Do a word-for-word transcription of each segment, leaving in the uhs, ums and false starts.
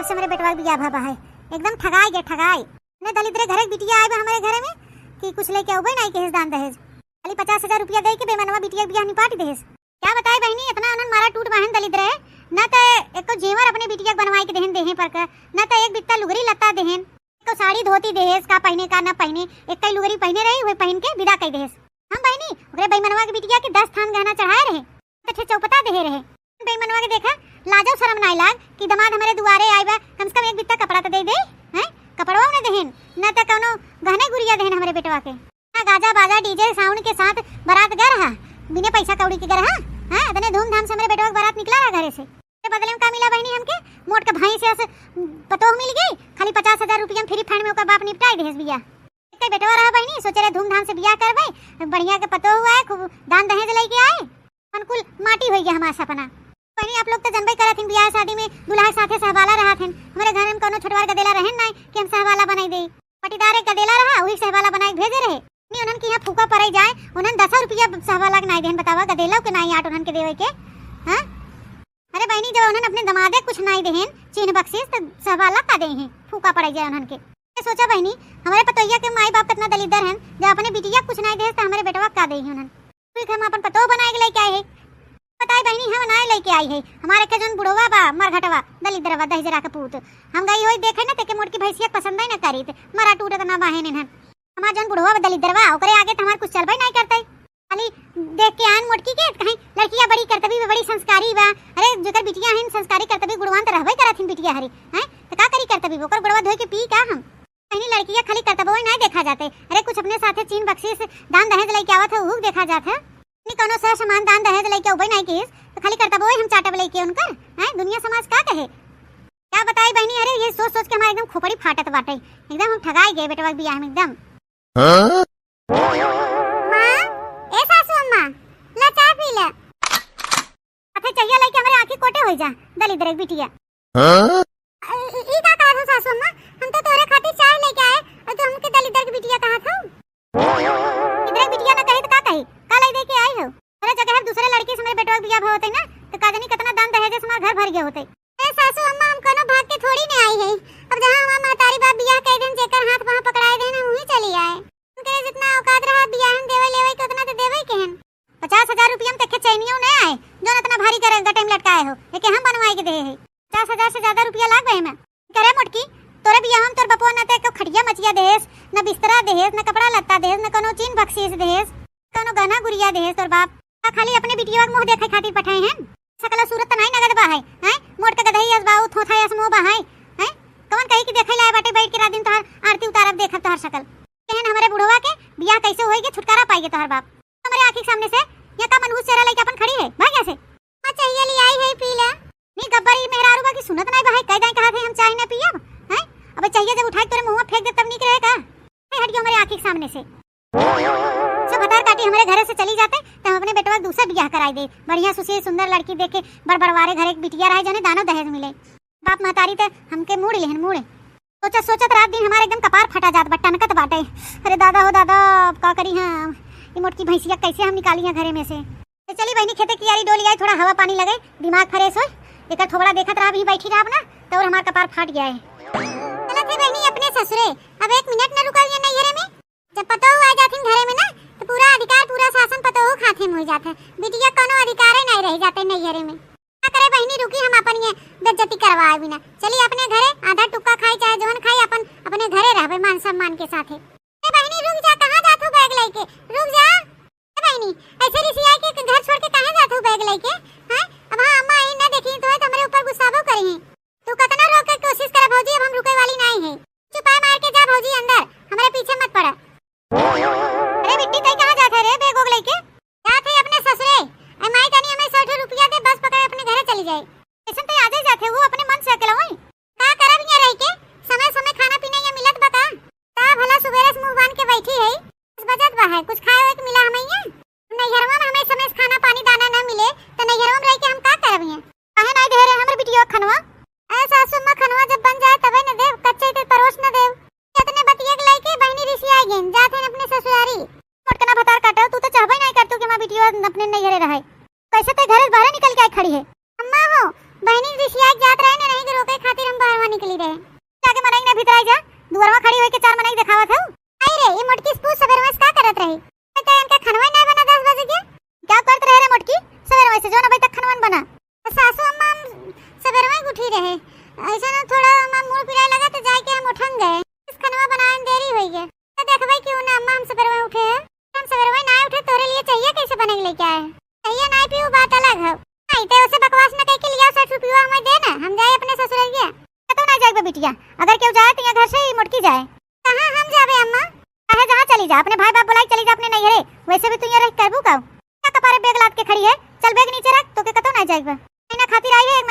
से हमरे बेटवा के बियाह भवा है, एकदम ठगाई गे, ठगाई। ने दलिद्रे घरे के बिटिया आए बा हमरे घरे में कि कुछ लेके अउबे नाई केहेस दान दहेज। खाली पचास हजार रुपया दे के बेमनवा बिटिया के बियाह निपाट देहेस। क्या बताई बहिनी, इतना उन्हन मारा टूट बाहेन दलिद्रे, ना त एको जेवर अपने बिटिया के बनवाई के देहेन देहे पर का, ना त एक बित्ता लुगरी लत्ता देहेन। एको साड़ी धोती देहेस, का पहिने का ना पहिने, एक कई लुगरी पहिने रही, वही पहिन के विदा कई देहेस। हम बहिनी, ओकरे बेईमनवा के बिटिया के दस थान गहना चढ़ाए रहे, त ठे चौपता देहे रहे। बेईमनवा के देखा, लाजो शरम नाई लाग कि दमाद हमरे दुआरे आए बा, कम से कम एक बित्ता कपड़ा त दे दे, हैं? कपड़वा ने देहेन, ना त कौनो गहने गुरिया देहेन हमरे बेटवा के। ना गाजा बाजा डीजे साउंड के साथ बारात गे रहा, बिने पैसा कौड़ी के गे रहा, हैं? इतने धूमधाम से हमरे बेटवा के बारात निकला रहा घरे से। ते बदले में का मिला बहिनी हमके? मोट के भैंस अस पतोह मिल गई, खाली पचास हजार रुपया में फ्री फंड में ओकर बाप निपटाई देहेस बिया। एक बेटवा रहा बहिनी, सोचे रहे धूमधाम से बियाह करबे, बढ़िया के पतोह हुआ है, खूब दान दहेज लेके आए, अनुकुल माटी होइ गया हमार सपना। बहिनी आप लोग तो जनबे करत हिन, बियाह शादी में दूल्हा के साथे सहबाला रहत हिन। हमरे घर में कौनो छोटवार गदेला रहेन नाई कि हम सहबाला बनाई दे। पटीदार एक गदेला रहा, वही सहबाला बनाई भेजे रहे। नहीं उन्हन के यहाँ फूका पड़े जाए, उन्हन दस रुपया सहबाला के नाई देहेन, बतावा, गदेला के नाई आट उन्हन के देवे के। हाँ? अरे बहिनी, जब उन्हन अपने दमादे कुछ नाई देहेन, चिन्ह बख्शीश, त सहबाला का देहें, फूका पड़े जाए उन्हन के। ये सोचा बहिनी, हमरे पतोहिया के माई बाप कितना दलिद्दर हन, जब अपने बिटिया कुछ नाई देहेस, त हमरे बेटवा का देही उन्हन। ठीक, हम अपन पतोह बनाए के लेके आए है। बताई बहिनी, हम नाई लेके आई है, हमारे के जौन बुढ़वा बा, मरघटवा, दलिद्दरवा, दहिजरा के पूत, हम गई होई देखे न, तेके मोटकी भैंसिया के पसंद ही न करीत, मरा टूटत ना बाहेन इन्हन। हमार जौन बुढ़वा बा दलिद्दरवा, ओकरे आगे त हमार कुछ चलबे नाई करते। खाली देख के आन मोटकी के, कहीं लड़किया बड़ी करतबी बा, बड़ी संस्कारी बा। अरे जेकर बिटिया हन संस्कारी करतबी गुणवान त रहबे करत हिन बिटिया हरी, हैं? त का करी करतबी बा? ओकर गोड़वा धोए के पी का हम? कहनी लड़किया खाली करतबो नाई देखा जाते। अरे कुछ अपने साथे चीन बख्शीश दान दहेज लेके आवत है, उहू के देखा जात है। नहीं कौनो सह सामान दान दहेज लेके अउबे नाई किस, त खाली करतबो हम चाटब लेके उनकर, हैं? दुनिया समाज का कहे? क्या बताई बहिनी, अरे ये सोच सोच के हमार एकदम खोपड़ी फाटत बाटे, एकदम हम ठगाई गए बेटवा के बियाह में एकदम। हाँ? माँ, ए सासू अम्मा, ला चाय पी ले। अथे चाहिए लेके हमरे आँखी कोटे होई जा, दलिद्दर के बिटिया। हाँ? ई, ई का कहत हो सासू अम्मा? हम तो तोरे खातिर चाय लेके आए और तू हमके दलिद्दर के बिटिया कहत हो? इधर बिटिया ना कही तो का कही? का लाई दे के आई हो? अरे जगह दूसरे लड़की से हमरे बेटवा के बियाह होते ना, तो का जानी कितना दान दहेज से हमार घर भर गया होते। ए सासू अम्मा, हम कोनो भाग के थोड़ी ने आई है। अब जहाँ हमार महतारी बाप बियाह कह देन, जेकर हाथ वहाँ पकड़ाए देन, हम वहीं चली आए। उनके जितना औकात रहा बियाह में देवे लेवे के, उतना तो देवे के हन। पचास हजार रुपया में तेखे चैनियो नहीं आए, जौन इतना भारी करे गटे में लटकाए हो, एके हम बनवाए के दे है। पचास हजार से ज्यादा रुपया लाग बे में। करे मोटकी, तोरे बियाह में तोर बपुआ ना ते एको खटिया मचिया देहेस, ना बिस्तरा देहेस, ना कपड़ा लत्ता देहेस, ना कोनो चीन बख्शीश देहेस, कोनो गहना गुरिया देहेस तोर बाप। का खाली अपने बिटिया के मुँह देखे खातिर पठाए हैं? सकल सूरत त नाई नगद बा है, हैं? मोट के गदही अस बा, उ थोथा अस मुँह बा है, हैं? कवन कही कि देखे लाए बाटे बैठ के रात दिन तोहार आरती उतारब देखब तोहार सकल। कहन हमरे बुढ़वा के बियाह कैसे होई के छुटकारा पाई गे तोहार बाप। हमरे आँखी के सामने से यहाँ का मनहूस चेहरा लेके अपन खड़ी है, भाग यहाँ से। हाँ, चाहिए ले आई है, पी ले। नी गब्बर, ई मेहरारू बा कि सुनत नाई बा है, कह जाए कहा थे हम चाय ना पियब, हैं? अबे चाहिए जब उठाए तोरे मुँह में फेंक दे तब नीक रहे का? ए, हट गयो हमरे आँखी के सामने से। सब भतार काटी हमरे घरे से चली जाते, त हम अपने बेटवा के दूसर बियाह कराई दे। बढ़िया सुशील सुंदर लड़की देख के बड़ बड़वारे घरे के बिटिया रहे, जने दानो दहेज मिले। बाप महतारी ते हमके मूड़ लेहन, मूड़। सोचत सोचत रात दिन हमार एकदम कपार फटा जात बा, टनकत बाटे। अरे दादा हो दादा, अब का करी हम? ई मोटकी भैंसिया कैसे हम निकाली हैं घरे में से? ए, चली बहिनी, खेते कियारी डोली आई, थोड़ा हवा पानी लगे, दिमाग फ्रेश होए। एकर थोबड़ा देखत रहब, ही बैठी रहब ना, त और हमार कपार फाट गया है। चलत है बहिनी अपने ससुरे, अब एक मिनट न रुकल ये नैहरे में। जब पतोहू आ जाथिन घरे में ना, त पूरा अधिकार, पूरा शासन पतोहू खाथे में हो जात है। बिटिया कोनो अधिकारे नहीं रह जाते नैहरे में। का करे बहिनी, रुकी, हम अपन ये बेइज्जती करवाए बिना। चली अपने घरे, आधा टुक्का खाई चाहे जवन खाई, अपन अपने घरे रहबे मान सम्मान के साथे। ए बहिनी, रुक जा, कहाँ जात हो बैग लेके? रुक जा। ए बहिनी, ऐसे रिसिया के घर छोड़ के काहे जात हो बैग लेके? हैं? अब हाँ अम्मा आई ना देखी तो, तो हमरे ऊपर गुस्साबो करी हैं। तू कतना रोके के कोशिश करे भौजी, अब हम रुके वाली नहीं है। चुपाए मार के जा भौजी अंदर, हमरे पीछे मत पड़ा। अरे बिट्टी, तई कहाँ जात है रे बैग ओग लेके? जात है अपने ससुरे। ए माई तनी हमें सौ रुपया दे, बस पकड़े अपने घरे चली जाए। ऐसन तो आजे जात है वो अपने मन से अकेला वही। का करब यहाँ रह के? समय समय खाना पीना यहाँ मिलत बा का? का भला सुबेरे से मुंह बांध के बैठी है? दस बजत बा है, कुछ खाए हुए के मिला हमें यहाँ? नैहरवा में हमें समय से खाना पानी दाना न मिले, तो नैहरवा में रह के हम का करब यहाँ? काहे नाई दे रहे हमरे बिटिया खनवा? ए सासू माँ, खनवा जब बन जाए तबे न देव, कच्चे ते परोस न देव। इतने बतिया के लेके बहिनी रिसिया गेन, जात हैं अपने ससुरारी। मोटकना भतार काटो, तू तो चाहबे नहीं करतू कि हमार बिटिया अपने नैहरे रहे। कैसे ते घरे से बाहर निकल के आई खड़ी है? अम्मा हो, बहिनी रिसिया के जात रहे ने, नहीं के रोके खातिर हम बाहरवा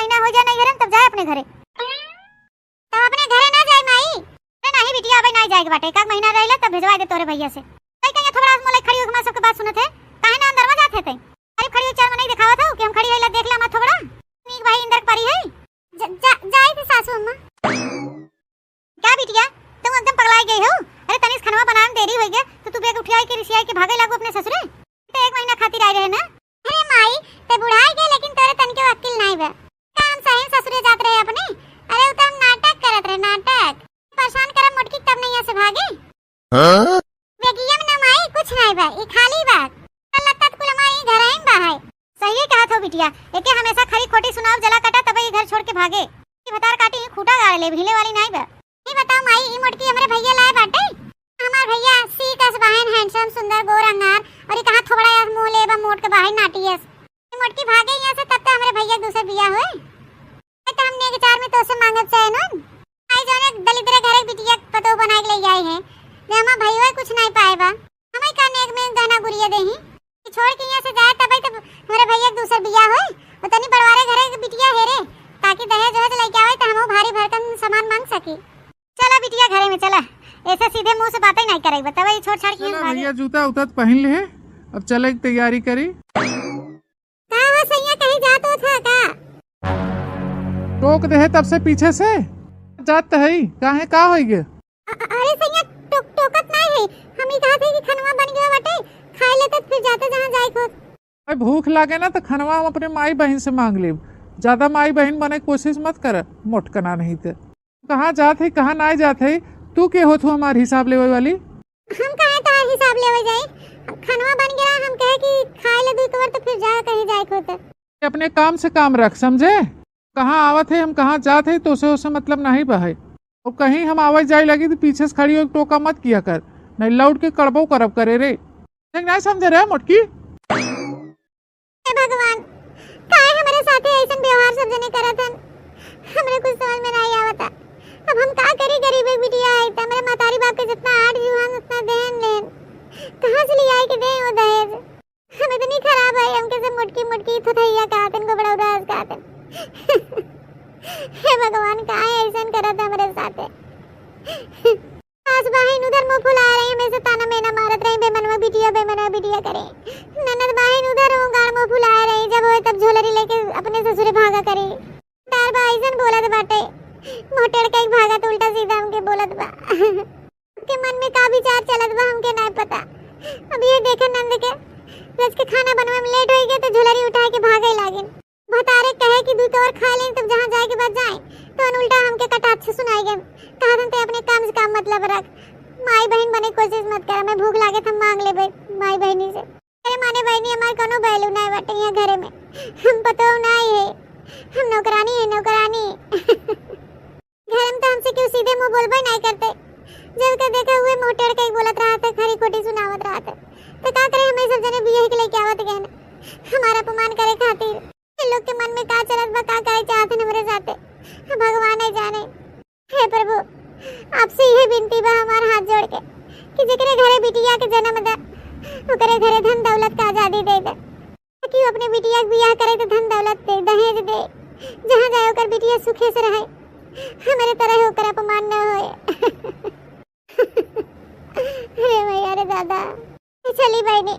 ना हो जाए नहीं घरे, तब जाए अपने घरे। तब अपने घरे ना जाए माई? अरे नाही बिटिया, अबे नाही जाए के बाटे, एक आध महीना रह ले, तब भेजवा दे तोरे भैया से। कई कहीं थोड़ा मोलाई खड़ी होके हमार सबके बात सुनत है, काहे ना अंदर में जात है तई? अरे खड़ी हो, चार मनई देखावत हो कि हम खड़ी होइला, देख ले हमार थोबड़ा। नीक भाई इंदर के परी है। जा, जा, जाई थी सासू अम्मा। का बिटिया, तुम एकदम पगलाइ गई हो? अरे तनिस खनवा बनावे में देरी होइ गया, तो तू बेग उठियाई के रिसियाई के भागे लागू अपने ससुरे। तो एक महीना खातिर आए रहे ना। अरे माई, ते बुढ़ाई गए, लेकिन तोरे तनिको अक्किल नाई बा। काम सही ससुरे जात रहे अपने। अरे उ तो हम नाटक करत रहे, नाटक। परेशान करब मोटकी तब नहीं यहाँ से भागे। हाँ? बेगिया में ना माई, कुछ नाई बा, ई खाली बा। कल लगता त कुल माई घर ही में बा है। सही कहत हो बिटिया, एके हमेशा खरी खोटी सुनाव जला काटा तब ई घर छोड़ के भागे। ई भतार काटी खूटा गाड़ ले, हिले वाली नाई बा। ई बताओ माई, ई मोटकी हमरे भैया लाए बाटे? हमार भैया सी कस बाहेन, handsome, सुंदर, गोर अंगार, और ई कहाँ थोबड़ा यस मुँह ले बा मोट के बाहेन नाटी यस। ई मोटकी भागे यहाँ से तब तो हमरे भैया के दूसर बियाह होए। ए तो हमने के चार में तोसे मांगब चाहे नोन। आई जौन एक दलिद्र घरे के बिटिया के पतोह बनाए के ले आई है। जे हमार भैया कुछ नहीं पाए बा। हमें का नेग में गहना गुरिया देही। कि छोड़ के यहाँ से जाए तबे तो हमरे भैया के दूसर बियाह होए। वो तनी बड़वारे घरे के बिटिया है रे, ताकि दहेज वहेज लेके आवे तो हमहू भारी भरकम सामान मांग सकी। चला बिटिया घरे में चला, ऐसे सीधे मुंह से बातें नहीं करे, बतावे छोड़ छाड़ के चला यहाँ भागे। भैया जूता उता त पहिन ले, अब चले के तैयारी करी। का हो सैया, कहीं जात हो था का? टोक दे है तब से पीछे से। जात त है ही, काहे का होई गे? अ-, अ-, अरे सैया, टोक-, टोकत नाई है। हम ई कहत है कि खनवा बन गया बाटे, खाए लेते फिर जाते जहाँ जाए खुद। भाई भूख लागे ना तो खनवा हम अपने माई बहिन से मांग लेब। ज्यादा माई बहिन बने कोशिश मत कर, मोटकना नहीं ते। कहाँ जात है, कहाँ नाई जात है, तू के होत हो हमार हिसाब लेवे वाली? हम काहे तोहार हिसाब लेवे जाई? खनवा बन गया, हम कहे कि खाए ले दुई कवर तो फिर जा कहीं जाए के होता। अपने काम से काम रख, समझे? कहाँ आवत है, हम कहाँ जात है, तो उसे, उसे मतलब नहीं बा है। और कहीं हम आवे जाए लगी तो पीछे से खड़ी होके टोका मत किया कर, नहीं लौट के कड़बो करब करे रे। देख, नहीं समझे रे मोटकी? हे भगवान, काहे हमरे साथे ऐसन व्यवहार सब जने करत हन? हमरे कुछ समझ में नाई आवता। अब हम का करी, गरीब एक बिटिया है, त हमरे मतारी बाप के जितना आठ जुहान उतना देन लेन, कहाँ से लियाई के दें वो दहेज? हम इतनी खराब है, हमके सब मोटकी मोटकी थुथैया कहतन, गोबड़ौरा कहतन। हे भगवान, काहे ऐसन करत हमरे साथे? सास बहिन उधर मुंह फुला रही, हमेशा ताना मेना मारत रही, "बेमनवा बिटिया, बेमनवा बिटिया" करे। ननद बहिन उधर वो गाड़ मुंह फुलाए रही, जब होए तब झोलरी लेके अपने ससुरे भागा करे। तार बा ऐसन बोलत बाटे, मोटेड़ के भागत उल्टा सीधा हमके बोलत बा। के मन में का विचार चलत बा हमके नाय पता। अब ये देखे नंद के, रोज के खाना बनवे में लेट होई गए तो झोलरी उठा के भागे लागिन। भतारे कहे कि "दू कवर खा लें, तब जहाँ जाए के बाद जाए", तो उल्टा हमके कटाक्ष सुनाई गए। कहत हन, "ते अपने काम से काम मतलब रख, माई बहिन बने कोशिश मत कर, हमें भूख लागे त हम मांग लेबे माई बहिनी से।" अरे माने बहिनी, हमार कोनो value नाय बाटे यहाँ घरे में, हम पतोह नाय है, हम नौकरानी है, नौकरानी। घर में तो हमसे केहू सीधे मुंह बोलबे नाय करते। जब के देखे हुए मुंह टेढ़ के ही बोलत रहत है, खरी खोटी सुनावत रहत है। तो का करे, हमें सब जने बियाह के लेके आवत गए ना, हमारा अपमान करे खातिर। ये लोग के मन में का चलत बा, का करे चाहत है हमरे साथे, भगवान ही जाने। हे प्रभु, आपसे यह विनती बा हमार हाथ जोड़ के कि जेकरे घरे बिटिया के जन्म दा, ओकरे घरे धन दौलत का आजादी दे दे। कि अपने बिटिया के बियाह करे तो धन दौलत दे, दहेज दे, जहाँ जाए ओकर बिटिया सुखे से रहे, हमरे तरह ओकर अपमान न होए। हे मैया रे दादा, चली बहिनी,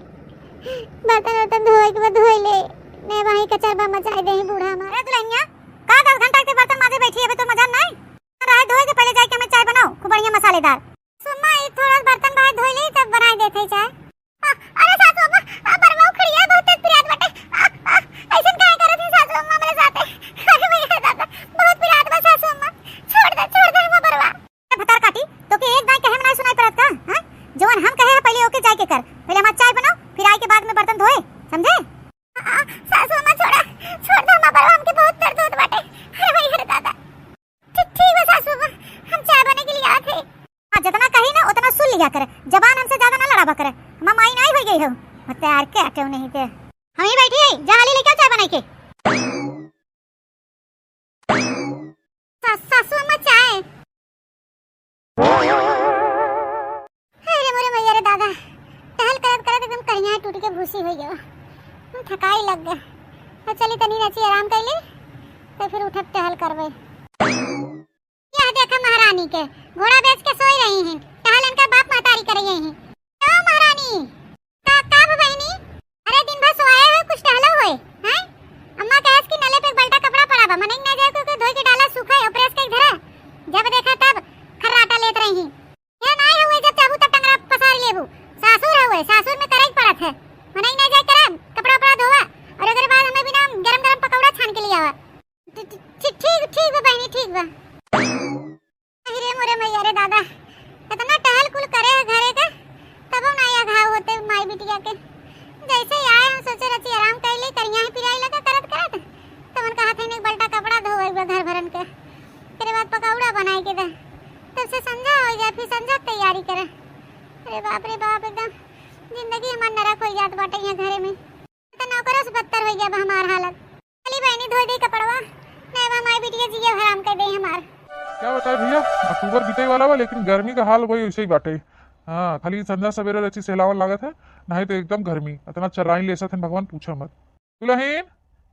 बर्तन वर्तन धोए के बाद धोए ले, ने वहीं कचरबा मचाए दे बूढ़ा हमार। अरे दुल्हनिया, का दस घंटा के बर्तन माजे बैठी, अबे तो मजा नहीं? रहे धोए के पहले जाके हमें चाय बनाओ, खूब बढ़िया मसालेदार। सुम्मा, ई थोड़ा बर्तन बाहर धोई ली, तब बनाई देते चाय। अ-, अरे सासू अम्मा, आ बरवा उखड़िया बहुत तेज पिरात बाटे। आ, आ, ऐसन काहे करत ही सासू अम्मा हमरे साथे? अरे मैया दादा, बहुत पिरात बा सासू अम्मा। छोड़ दे, छोड़ दे हम बरवा। ए भतार काटी, तोके एक दाई कहे में नाई सुनाई पड़त का? हाँ? जवन हम कहे है पहले ओके जाए के कर। पहले हमार चाय बनाओ, फिर आए के बाद में बर्तन धोए, समझे? आ, आ, सासू अम्मा छोड़ा, छोड़ दे हम बरवा, हमके बहुत दर्द होत बाटे। अरे मैया दादा। ठीक, ठीक बा सासू अम्मा, हम चाय बने के लिए आत है। हाँ, जितना कही ना उतना सुन लिया करे, जबान हमसे ज्यादा ना लड़ाबा करे। हम माई नाई हो गई हो, बता यार क्या क्यों नहीं थे। हम ही बैठी है, जा हाली लेके आओ चाय बनाई के। सा-, सासू अम्मा चाय। अरे मोरे मैया रे दादा, टहल करत करत एकदम करिया टूट के भूसी हो गयो। हम थकाई लग गए। अब चली तनी नाची आराम कर ले, तो फिर उठब टहल करबे। यह देखा महारानी के, घोड़ा बेच के सोई रही हैं, टहल इनकर बाप महतारी करे यही। ओ महारानी, का, का बा बहिनी? अरे दिन भर सोए हुए, कुछ टहलो हुए, हैं? अम्मा कहेस कि नले पे एक बल्टा कपड़ा पड़ा बा, मनई ना जाए, क्योंकि धोई के डाला सूखा है, प्रेस के धरा। जब देखा तब खर्राटा लेत रही। यहाँ नाई हुए, जब चाहू तब टंगरा पसार लेबू। सासुर हुए, सासुर में करे के पड़त है। मनई ना जाए करा, कपड़ा उपड़ा धोवा, और ओकरे बाद हमें बिना गरम गरम पकौड़ा छान के ले आवा। ठी-, ठी-, ठीक, ठीक बा बहिनी, ठीक बा। अरे मोरे मैया रे दादा, इतना टहल कुल करे है घरे के, तबो ना या घाव होते माई बिटिया के। जैसे ही आए हम सोचे रहती आराम कर ली, करिया ही पिराई लगा करत करत, तब उनका हाथ में एक बल्टा कपड़ा धोवे बा घर भरन के, तेरे बाद पकौड़ा बनाए के दे, तब से संझा हो जाए, फिर संझा के तैयारी करे। अरे बाप रे बाप, एकदम जिंदगी हमार नरक हो जात बाटे यहाँ घरे में। तो नौकरों से बदतर हो गया बा हमार हालत। चली बहनी, धोई दे कपड़वा, नहीं बा माई बिटिया जिए हराम कर दे हमार। क्या बताए भैया, अक्टूबर बीते वाला बा, लेकिन गर्मी का हाल वही वैसे ही बाटे। हाँ, खाली संझा सवेरे रची सहलावन लागत है, नहीं तो एकदम गर्मी, इतना चर्राइन लेसत है भगवान, पूछा मत। दुलहिन,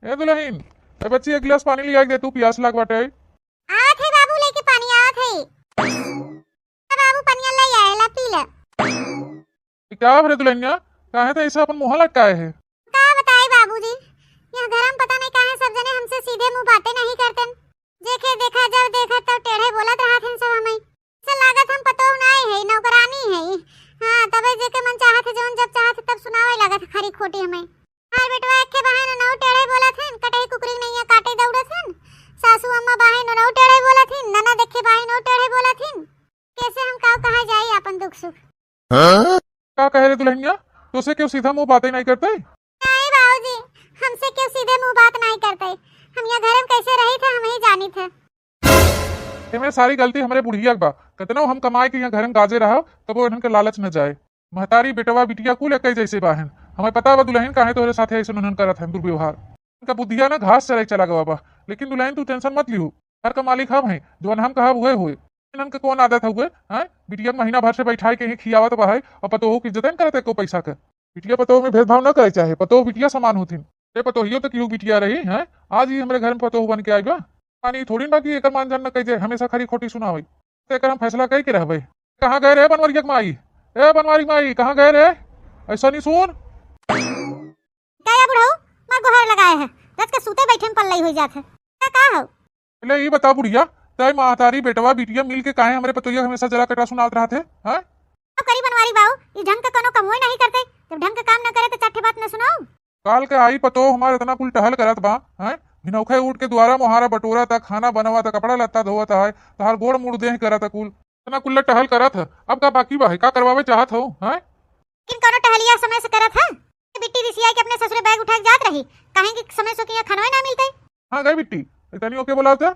ए दुलहिन, ए बच्ची, एक गिलास पानी लिया के दे तू, पियास लाग बाटे। आवत है बाबू, लेके पानी आवत है। बाबू, पनिया ले आए, ला पी ले। ई का भरे दुलहिनिया, काहे त ऐसे अपन मुँह लटकाए है? का बताई बाबूजी, यह घर में पता नहीं काहे सब जने हमसे सीधे मुँह बातें नहीं करते। जेके देखा, जब देखा, तब टेढ़े बोलत रहत हैं सब हमें। से लागत हम पतोह नाई है, नौकरानी है। हाँ, तबे जेके मन चाहत है, जौन जब चाहत है, तब सुनावे लागत है खरी खोटी हमें। हमार बेटवा एक्के बाहें ननऊ टेढ़े बोलत हन, कटही कुकरी नैया काटे दौड़त हन। सासू अम्मा बाहें ननऊ टेढ़े बोलत हन, ननद एक्के बाहें ननऊ टेढ़े बोलत हन। कैसे हम काऊ कहाँ जाई आपन दुख सुख? हाँ? का कहे रे दुलहिनिया, तोसे क्यों सीधा मुँह बातें नहीं करते? नहीं बाबूजी, हमसे क्यों सीधे मुँह बात नहीं करते? हम यहाँ घर में कैसे रही थे, हम ही जानी थे। एमे सारी गलती हमरे बुढ़िया के बा। कतनो हम कमाए के यहाँ घर में गाजे रहब, तबो इन्हन के लालच न जाए। महतारी, बेटवा, बिटिया कुल एक्के जैसे बाहेन। हमें पता बा दुलहिन काहे तोहरे साथे ऐसे उन्हन करत हैं दुर्व्यवहार। इनका बुद्धिया ना घास चराई चला गवा बा। लेकिन दुलहिन तू tension मत लिहू, घर का मालिक हम हैं, जौन हम कहब उहे होए। इन्हन के कौन आदत हउए, हैं? बिटिया के महीना भर से बैठाए के ही खियावत बा है और पतोहू की इज्जत न करत एको पैसा के। बिटिया पतोह में भेदभाव न करे चाहे, पतोह बिटिया समान होथिन। ए पतोहियो तो केहू बिटिया रही, हैं? आज ही हमरे घर में पतोह बन के आई बा। मानी थोड़ी ना कि एकर मान जान न कही जाए, हमेशा खरी खोटी सुनावे। तो एकर हम फैसला कई के रहबे। कहाँ गए रे बनवारिया के माई? ए बनवारी के माई, कहाँ गए रे? ऐसा नहीं सुन। का या बुढ़ऊ, मार गोहार लगाए है, रच के सूते बैठे में पल्लई हो जात है। का, का हो? ले ई बता बुढ़िया, तय महतारी बेटवा बिटिया मिल के काहे हमरे पतोहिया के हमेशा जरा कटा सुनावत रहत है, हैं? अब करी बनवारी बाऊ, ई ढंग के कोनो कमवे नहीं करते, जब ढंग के काम न करे तो चार ठे बात न सुनाऊ। काल के आई पतोह हमार इतना कुल टहल करत बा, हैं? भिनौखे उठ के दुआरा मोहारा बटोरा था, खाना बनवा था, कपड़ा लत्ता धोवत है, तहार गोड़ मुड़ देह करत है कुल। इतना कुल टहल करत है, अब का बाकी बा है, का करवावे चाहत हो, हैं? लेकिन कोनो टहलिया समय से करत है? बिट्टी रिसिया के अपने ससुरे बैग उठा के जात रही, काहे कि समय से किया खानवे ना मिलते। हाँ गए बिट्टी, इतनी ओके बोलावत है।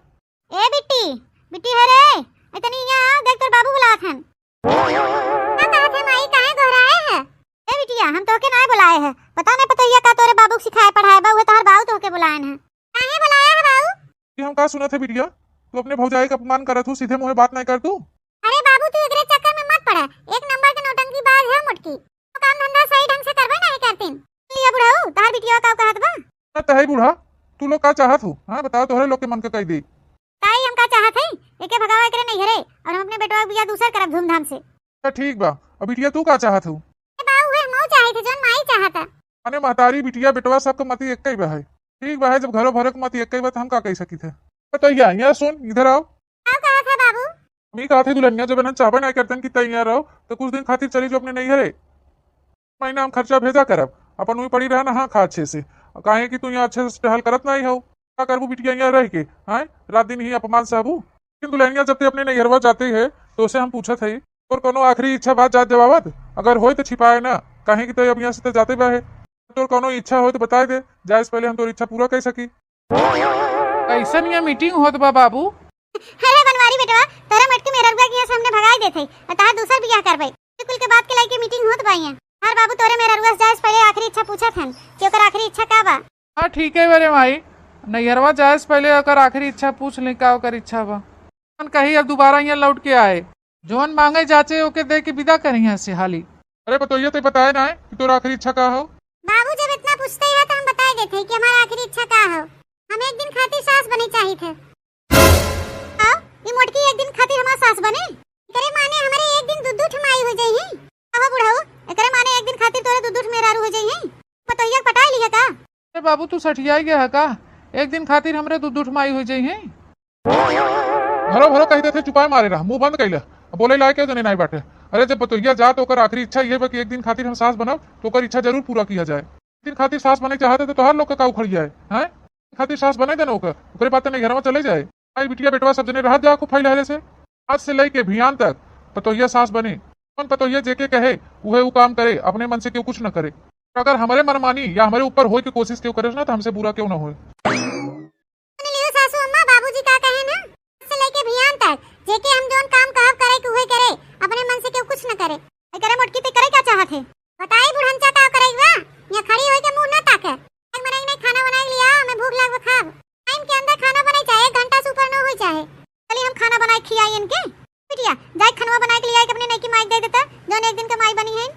ए बिट्टी, बिट्टी है रे, इतनी यहाँ आ, देख तोर बाबू बुलावत हन। का कहत है माई, काहे गोहराए है? ए बिटिया, हम तोहके नाय बुलाए है। पता नहीं पतोहिया का तोरे बाबू के सिखाए पढ़ाए बा, उहे तोहर बाऊ तोहके बुलाए है। काहे बुलाया है बाऊ? ये हम का सुनत है बिटिया, तू अपने भौजाई का अपमान करत हूँ, सीधे मुँहे बात नहीं कर तू। अरे बाबू, तू एकरे चक्कर में मत पड़ा, एक नंबर के नौटंकी बाज है मोटकी। तो काम धंधा सही ढंग से करबे नहीं करतीन। लिया बुढ़ऊ, तोहर बिटिया का कहत बा? ना तहई बूढ़ा, तू लोग का चाहत हो? हाँ बताओ, तोहरे लोग के मन के कह दे। ताई हम का चाहत हई, एके भगावा एकरे नैहरे, और हम अपने बेटवा के बियाह दूसर करब धूमधाम से। अच्छा ठीक बा, अब बिटिया तू का चाहत हो? ए बा, उहे हमहू चाहत है, जौन माई चाहत है। अने महतारी, बिटिया, बेटवा सबके मती एक्के बा है। ठीक बा है, जब घरो भरो के मती एक्के बा, त हम का कह सकित है? बतैया, यहाँ सुन, इधर आओ। का कहत है बाबू? हम ई कहत है दुल्हनिया, जब इन्हन चाहबे नहीं करतन कि तैयार रहो, तो कुछ दिन खातिर चली जो अपने नैहरे। महीना हम खर्चा भेजा करब, अपन वही पड़ी रहे ना, हाँ खा अच्छे से। काहे कि तू यहाँ अच्छे से टहल करत नहीं हो, का करबू बिटिया यहाँ रह के, हैं? रात दिन ही अपमान सहबू। लेकिन दुल्हनिया जब ते अपने नैहरवा जाते है, तो उसे हम पूछत है, तोर कोनो आखिरी इच्छा बात जात जवाबत? अगर होय तो छिपाए ना, काहे कि तो अब यहाँ से तो जाते बा है। तोर कोनो इच्छा होय तो बताए दे, जाए से पहले हम तोर इच्छा पूरा कर सकी। कैसन ये मीटिंग होत बा बाबू? अरे बनवारी बेटवा, तोरे मटकी मेहररुआ के यहाँ से हमने भगाई देत है, और तहार दूसर बियाह करबे। ये कुल के बात के लेके मीटिंग होत बा यहाँ। हर बाबू तोरे मेहररुआ से जाए से पहले आखिरी इच्छा पूछत हन कि ओकर आखिरी इच्छा का बा। हाँ ठीक है बरे माई, नैहरवा जाए से पहले ओकर आखिरी इच्छा पूछ ले का ओकर इच्छा बा। मन कही अब दोबारा यहाँ लौट के आए, जौन मांगे जाचे ओके दे के विदा करी यहाँ से हाली। अरे पतोहिया, ते बताए ना है कि तोर आखिरी इच्छा का हो? बाबू जब इतना पूछते हैं तो हम बताए देते हैं कि हमारा आखिरी इच्छा का हो। हम एक दिन खातिर सास बने चाहित है। आओ, ई मोटकी एक दिन खातिर हमार सास बने? एकरे माने हमरे एक दिन दू दू ठे माई हो जाई है। कहो बुढ़ऊ, एकरे माने एक दिन खातिर तोरे दू दू ठे मेहरारू हो जाई है? पतोहिया के पटाई लिहे का? अरे बाबू, तू सठियाई गया है का? एक दिन खातिर हमरे दू दू ठे माई हो जाई है। भरो भरो कह देते, चुपाए मारे रहा, मुंह बंद कैले। अब बोले लायक जने नाई बाटे। अरे, जब पतोहिया जा तो ओकर आखिरी इच्छा ये बा कि एक दिन खातिर हम सास बनब, तो ओकर इच्छा जरूर पूरा किया जाए। एक दिन खातिर सास बने चाहते तो तोहार लोग के का उखड़ जाए, हैं? खातिर सास बने देना ओकर, ओकरे बाद तने घरवा चले जाए। आई बिटिया बेटवा सब जने रहत जा खूब फैल हले से। आज से लेके भियान तक पतोहिया सास बने। कौन पतोहिया जेके कहे उहे उ काम करे, अपने मन से केहू कुछ न करे। अगर हमरे मनमानी या हमरे ऊपर होए के कोशिश केहू करे ना, तो हमसे बुरा केहू ना होए। सुन लियो सासू अम्मा, बाबूजी का कहे ना, आज से लेके भियान तक जेके हम जौन काम कहब करे के उहे करे, अपने मन से केहू कुछ न करे। एकरे मोटकी ते करे का चाहत है? बताई बुढ़नचा का करे बा? यहाँ खड़ी होई के मुंह न ताके। एक मनई नहीं खाना बनाई लिया, हमें भूख लग खाब। टाइम के अंदर खाना बनाई, चाहे एक घंटा से ऊपर न होई चाहे। चली हम खाना बनाए खियाई इनके। बिटिया, जाए खनवा बनाए के लिया के अपने नईकी माई के दे देता, जौन एक दिन के माई बनी है।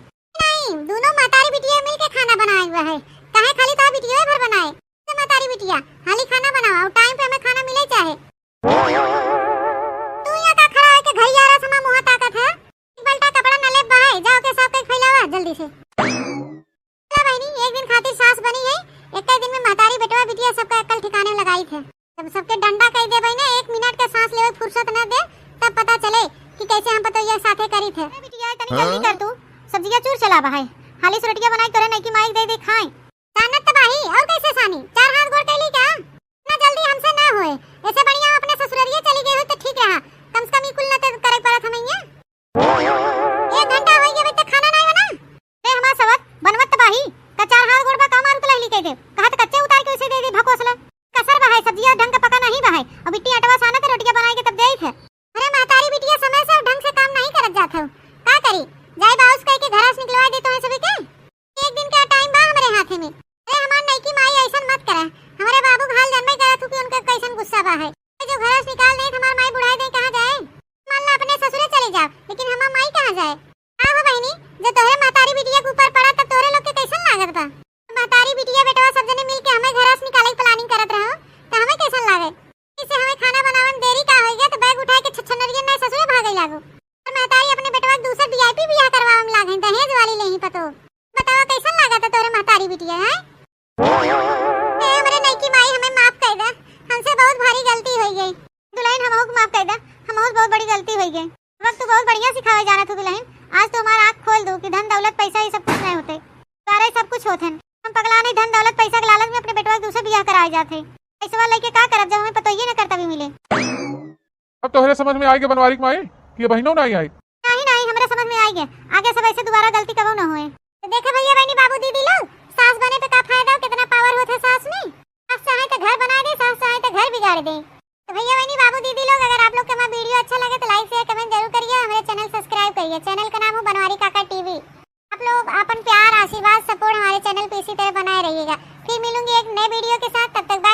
नहीं, दोनों महतारी बिटिया मिल के खाना बनाए हुआ है। काहे खाली तो बिटिया भर बनाए? तो महतारी बिटिया, हाली खाना बनावा, और टाइम पे हमें खाना मिले चाहे। तू यहाँ का खड़ा है के घड़ी आ रहा समा मुँह ताकत है? एक बल्टा कपड़ा न ले बहाए, जाओ के सब के फैलावा जल्दी से। चला बहिनी, एक दिन खातिर सास बनी है, एक दिन में महतारी बेटवा बिटिया सबका अक्ल ठिकाने लगाई थे। जब सबके डंडा कह देबै ना, एक मिनट के सांस लेवे फुर्सत न दे, तब पता चले कि कैसे हम पतोहिया साथे करी थे। अरे बिटिया, तनी जल्दी कर तू, सब्जिया चूर चला बहाए, हाली से रोटिया बनाई तोरे नईकी माई के दे दे खाए। जानत त बाही, और कैसे सानी? चार हाथ गोड़ कैली का? ना जल्दी हमसे ना होए। ऐसे बढ़िया हम अपने ससुररिये चली गई हो तो ठीक रहा। कम से कम ई कुल न ते करे पड़त हमैया। एक घंटा होई गए, अबे तक खाना नहीं बना। ए हमार सवत, बनवत त बाही। का चार हाथ गोड़ बा का मारू त लहली कह दे। कहा त कच्चे उतार के उसे दे दे भकोसला। कसर बहाए, सब्जिया ढंग के पका नहीं बहाए। अब इतनी अटवा साना त रोटिया बनाए के तब देई थे। अरे महतारी बिटिया समय से और ढंग से काम नहीं करत जात हो। का करी? जाए बाउस कह के घरा से निकलवा दे तो है सभी के। एक दिन का टाइम बा हमरे हाथे में। अरे हमार नईकी माई ऐसन मत करे। हमरे बाबू के हाल जानबे करत हूँ कि उनके कैसन गुस्सा बा है। जो घरा से निकाल दे, हमार माई बुढ़ाई दे, कहाँ जाए? मान ला अपने ससुरे चले जाओ, लेकिन हमार माई कहाँ जाए? का हो बहिनी, जो तोहरे महतारी बिटिया के ऊपर पड़ा, तब तोहरे लोग के कैसन लागत बा? महतारी बिटिया बेटवा सब जने मिल के हमें घरा से निकाले के planning करत रहो, तो हमें कैसन लागे? इसे हमें खाना बनावे में देरी का होई गया, तो बैग उठाए के छछनरियन नहीं ससुरे भागे लागो। और महतारी अपने बेटवा के दूसर VIP बियाह करवावे में लागे, दहेज वाली लेही पतो। बतावा कैसन लागत है तोहरे महतारी बिटिया, हैं? ए, हमरे नईकी माई, हमें माफ कर दे, हमसे बहुत भारी गलती हो गई। दुल्हन, हमहू के माफ कर दे, हमहू से बहुत बड़ी गलती हो गई। वक्त तू बहुत बढ़िया सिखावे जानत हो दुल्हन, आज तू हमार आँख खोल दू कि धन दौलत पैसा ये सब कुछ नहीं होते, सारे सब कुछ होते हैं। हम पगला नहीं, धन दौलत पैसा के लालच में अपने बेटवा के दूसरे बियाह कराए जाते हैं। ऐसे वाला लेके का करब जब हमें पतोहिए न करता भी मिले। अब तोहरे समझ में आई गए बनवारी के माई कि ये बहिनो नहीं आई? नहीं, नहीं, हमरे समझ में आई गए। आगे सब ऐसे दोबारा गलती कबो न होए। तो देखे भैया, बहनी, बाबू, दीदी लोग, सास बने पे का फायदा, कितना power होत है सास में। सास चाहे तो घर बना दे, सास चाहे तो घर बिगाड़ दे। तो भैया, बहनी, बाबू, दीदी लोग, अगर आप लोग के हमारा video अच्छा लगे तो like, share, comment जरूर करिए, हमारे channel subscribe करिए। Channel का नाम है बनवारी काका TV। आप लोग अपन प्यार, आशीर्वाद, support हमारे channel पे इसी तरह बनाए रहिएगा। फिर मिलूंगी एक नए video के साथ, तब तक bye।